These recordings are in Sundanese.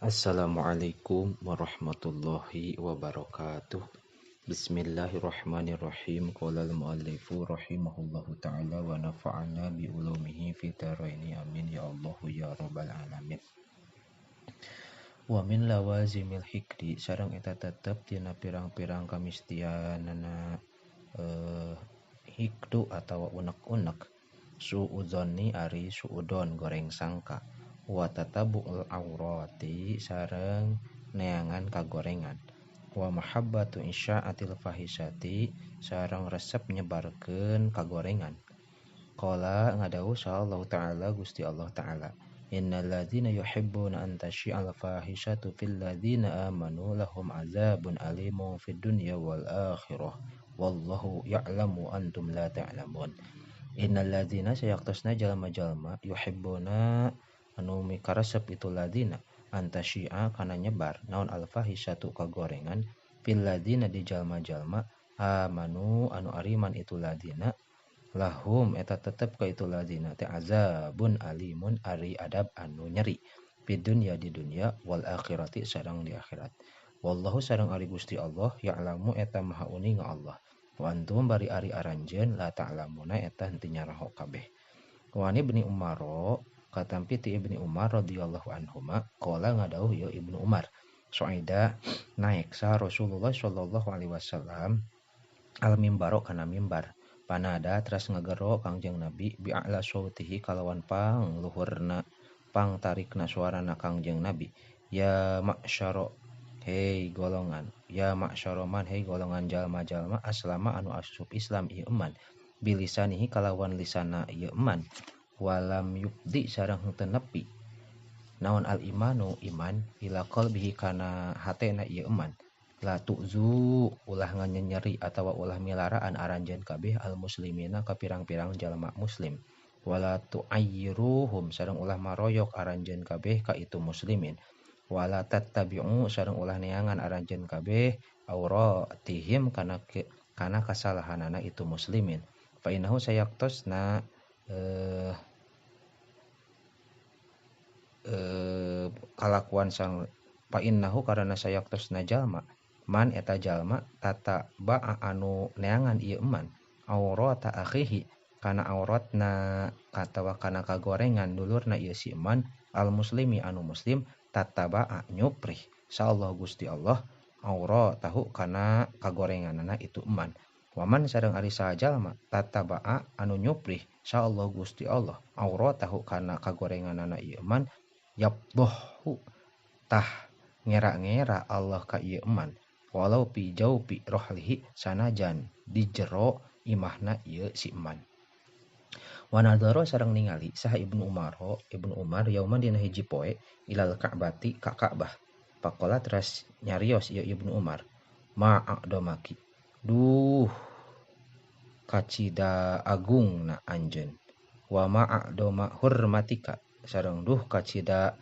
Assalamualaikum warahmatullahi wabarakatuh. Bismillahirrahmanirrahim. Qala al-muallifu rahimahullahu ta'ala wa nafa'ana bi ulumihi fi dharaini, amin ya Allahu ya rabbal alamin. Wa min lawazimil hikri, sareng eta tetep tina pirang-pirang kamistianana hikdu atawa unek-unek, suudzonni ari suudon goreng sangka, wa tatabu'ul aurati sareng neangan kagorengan, wa mahabbatu isya'atil fahisati sareng resep nyebarkeun kagorengan. Qala ngadawuh sallallahu ta'ala Gusti Allah ta'ala, innal ladzina yuhibbuna an tasyi'al fahisatu fil ladzina amanu lahum azabun alimun fid dunya wal akhirah wallahu ya'lamu antum la ta'lamun. Innal ladzina sayaktosna jalma-jalma yuhibbuna anu mikaresep itu ladina antasyi'a kana nyebar naon alfahisatu kagorengan fil ladina di jalma-jalma amanu anu ariman itu ladina lahum eta tetep ka itu ladina teh azabun alimun ari adab anu nyeri fid dunya di dunya wal akhirati sareng di akhirat. Wallahu sareng ari Gusti Allah ya'lamu eta maha uninga Allah wa antum bari ari aranjeun la ta'lamuna eta henteu nyaraho kabeh. Wa ani Ibnu Umar katampi ti Ibnu Umar radhiyallahu anhuma qala ngadauh ya Ibnu Umar suaida naik sa Rasulullah sallallahu alaihi wasallam al mimbaro kana mimbar panada teras ngagero Kangjeng Nabi bi'ala sautihi kalawan pang luhurna pang tarikna suarana Kangjeng Nabi, ya ma'syara hei golongan, ya ma'syara man hei golongan jalma-jalma aslama anu asup Islam ieu eman bilisanihi kalawan lisana ieu eman walam yubdi sareng henteu nepi naon al imanu iman ila qalbihi kana hatena ieu eman la tu'zu ulah nganyenyeri atawa ulah milaraan aranjeun kabeh al muslimina ka pirang-pirang jalma muslim wala tu'ayyiruhum sareng ulah maroyok aranjeun kabeh ka itu muslimin wala tattabi'u sareng ulah neangan aranjeun kabeh auratihim kana kana kasalahanana itu muslimin fa innahu sayaktosna kalakuan sang fa innahu karana sayaktosna jalma man eta jalma tata ba'a anu neangan ieu eman aurata akhihi kana auratna katawa kana kagorengan dulurna ieu si eman al muslimi anu muslim tata ba'a nyuprih insyaallah Gusti Allah auratahu kana kagorenganana itu eman waman sareng ari saha jalma tata ba'a anu nyuprih insyaallah Gusti Allah auratahu kana kagorenganana ieu eman yabdahu tah ngera-ngera Allah ka ieu eman walau pi jaupi rohlihi sanajan di jero imahna ieu si eman. Wa nadhara sareng ningali saha Ibnu Umar yauman dina hiji poe ilal Ka'bati ka Ka'bah faqala teras nyarios ieu Ibnu Umar ma a'domaki duh kacida agungna anjeun wa ma a'doma hurmatika sareng duh kacida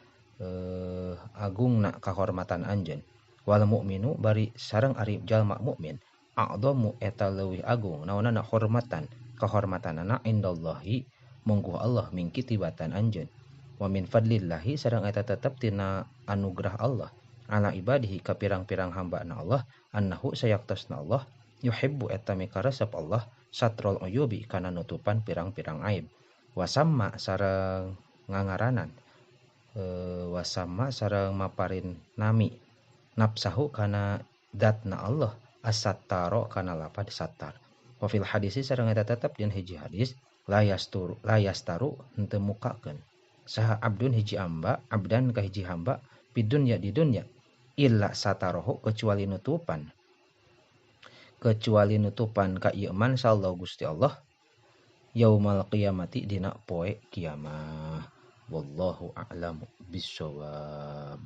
agungna kahormatan anjeun wal mukminu bari sareng ari jalma mukmin a'dhamu eta leuwih agung naonana hormatan kahormatanana indallahi mungguh Allah mingki tibatan anjeun wa min fadlillahi sareng eta tetep tina anugerah Allah ala ibadihi ka pirang-pirang hambana Allah annahu sayaktosna Allah yuhibbu eta mikaresep Allah satrul uyubi kana nutupan pirang-pirang aib wasamma sareng ngangaranan wasama sareng maparin nami nafsahu kana zatna Allah as-sattaro kana lapad sattar. Wa fil hadisi sareng eta tetep dina hiji hadis la yastaru henteu mukakeun saha abdun hiji hamba abdan ka hiji hamba fid dunya di dunya illa satarohu kecuali nutupan ka ieu man sallallahu Gusti Allah yaumal qiyamati dina poe kiamah. Wallahu a'lamu bissawab.